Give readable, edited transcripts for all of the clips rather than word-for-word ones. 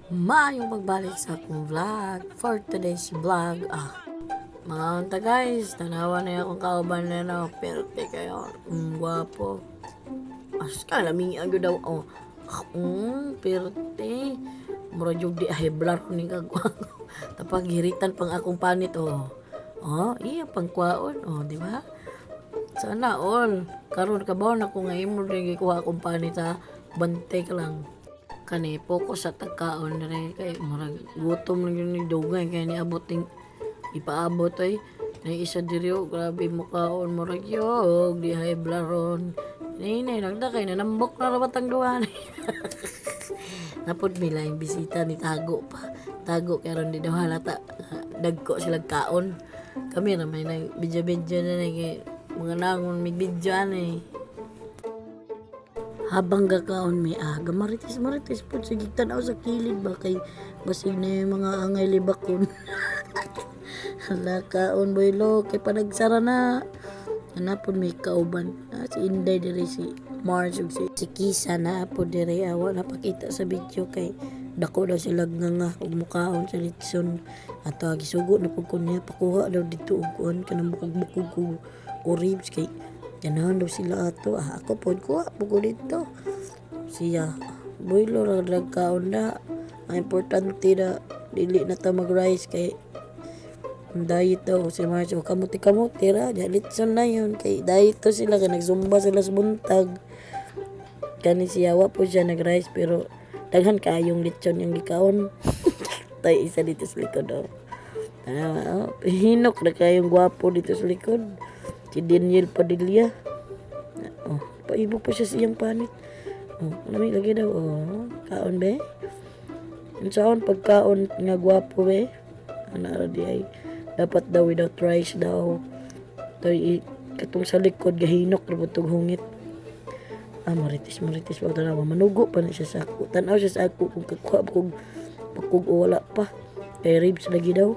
Maayong pagbalik sa akong vlog for today's vlog. Mga unta guys, tanawa na akong kauban na no, perte kayo. Gwapo. As ka, laming agad daw. Oh. Perte. Mura jud di aheblar ko ni kagwapo. Tapag hiritan pang akong panit oh. Oh, iya pang kwaon oh, di ba? Sana all. Karon ka ba na ko nga imo rin gikuha akong panit ha. Bantay ka lang. Kani focus sa tagkaon dire kay murag gutom lang yun ni dugay kay niabot ning ipaabot ay nay isa diri oh, grabe mo kaon murag yog di hay blaron. Nay nagda kay nanambok na ra batang duha ni. Napod mi laing bisita ni tago pa. Tago kay aron di daw halata dagko sila kaon. Kami ra may nag bidyo-bidyo na ni kay mga nangon mig bidyo ani. Habang gakaon mi gamaritis maritis pud sige tan-aw sa kilid ba kay basig na yung mga angay libakon. Hala kaon boylo kay panagsara na. Anapod may kauban. Si Inday diri, si Mars ug si Kisa na po diri, awa napakita sa video kay dako daw sila nga ug mukaon sa litson. Ato gisugo na pud ko niya pakuha daw dito og kuan kanang bukog-bukog o ribs kay ganahan daw sila ato. Ako pod kuha pud ko dito. Siya boylo ra kaon na. Ang importante na dili na ta mag rice kay diet daw si Marcio. Kamuti kamuti ra di litson na yun kay diet to sila kay nagzumba sila sa buntag. Kani siya wa po siya nag rice pero daghan kaayong litson yung gikaon. Tay isa dito sa likod oh. Tanawa, oh. Hinok na kayong gwapo dito sa likod. Si Daniel Padilla. Oh, paibog pa siya sa iyang panit. Oh, lami lagi daw. Oh, kaon be. Unsaon pagkaon nga gwapo be? Ana ra di ay dapat daw without rice daw. Toy katong sa likod gahinok ra tug hungit. Maritis maritis pa tanawa manugo pa na siya sa ako. Tan-aw siya sa ako kung kakuha kog pakog o wala pa. Kay ribs lagi daw.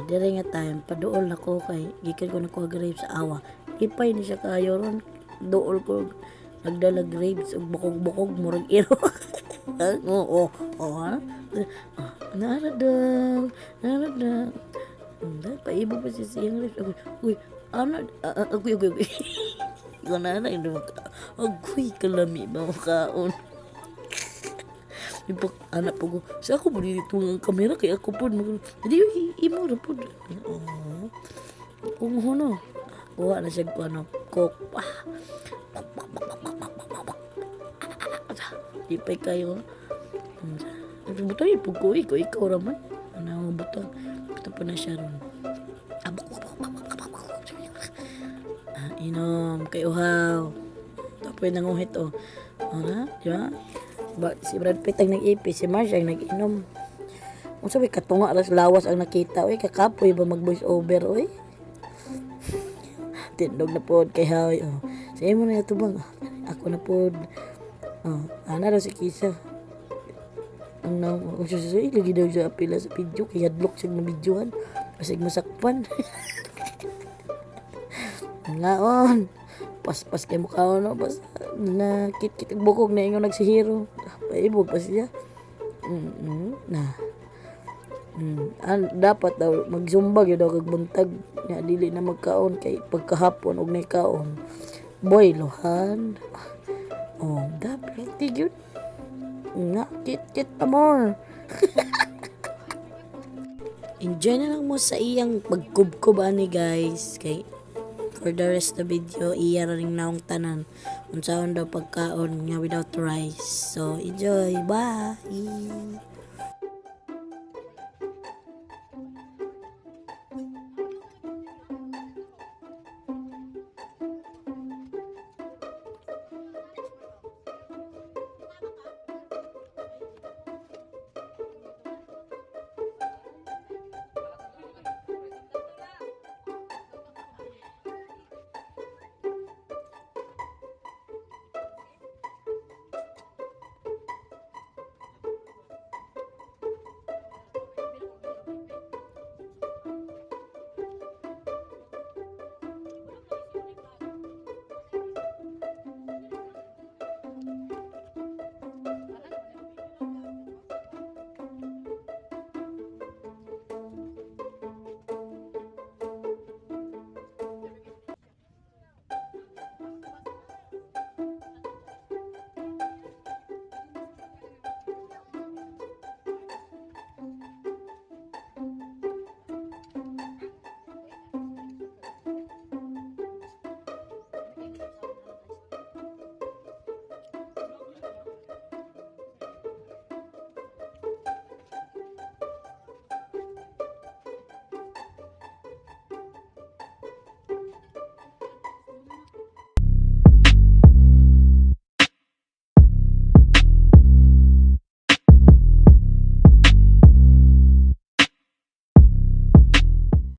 Dire nga time paduol nako kay gikan ko nakuha grapes sa awa. Ipay ni siya kaayo ron. Duol ko nagdala grapes ug bukog-bukog murag iro. Oo, oh, ha? Naradang, naradang. Paibog pa siya sa iyang grapes. Agoy, uy, ano, agoy, agoy, agoy. Ikaw na na, agoy, kalami ba makaon? Ipak anak po ko. Sa ako po dito ang kamera kay ako po. Hindi imo ra po. Oh. Kung hono. Kuha na siya ko ano. Coke. Di pa kayo. Butang po ko ikaw ikaw ra man. Ano butang. Butang pa na siya ron. Inom kay uhaw. Tapos nanguhit oh. Ano, di ba? Ba, si Brad Pitt ang nag-ipi, si Marsh ang nag-inom. Unsa may katunga ra sa lawas ang nakita, oy, kakapoy ba mag voice over, oy. Tindog na pod kay Hoy. Oh. Sa imo na ito bang? Ako na pod. Oh, ana daw si Kisa. Ang na, unsa sa lagi daw siya apila sa video kay hadlok siya ng videohan. Basig masakpan. Ngaon. Paspas kay mukha no, basta na kit-kit ang bukog na ingon nagsihiro. Paibog pa siya. Na. Dapat daw magzumba gyud daw kag buntag nya dili na magkaon kay pagkahapon og nay kaon. Boy lohan. Oh, dapat gyud. Nga kit-kit pa more. Enjoy na lang mo sa iyang pagkubkob ani guys kay for the rest of the video iya ra ring naong tanan unsaon daw pagkaon nga without rice. So enjoy, bye.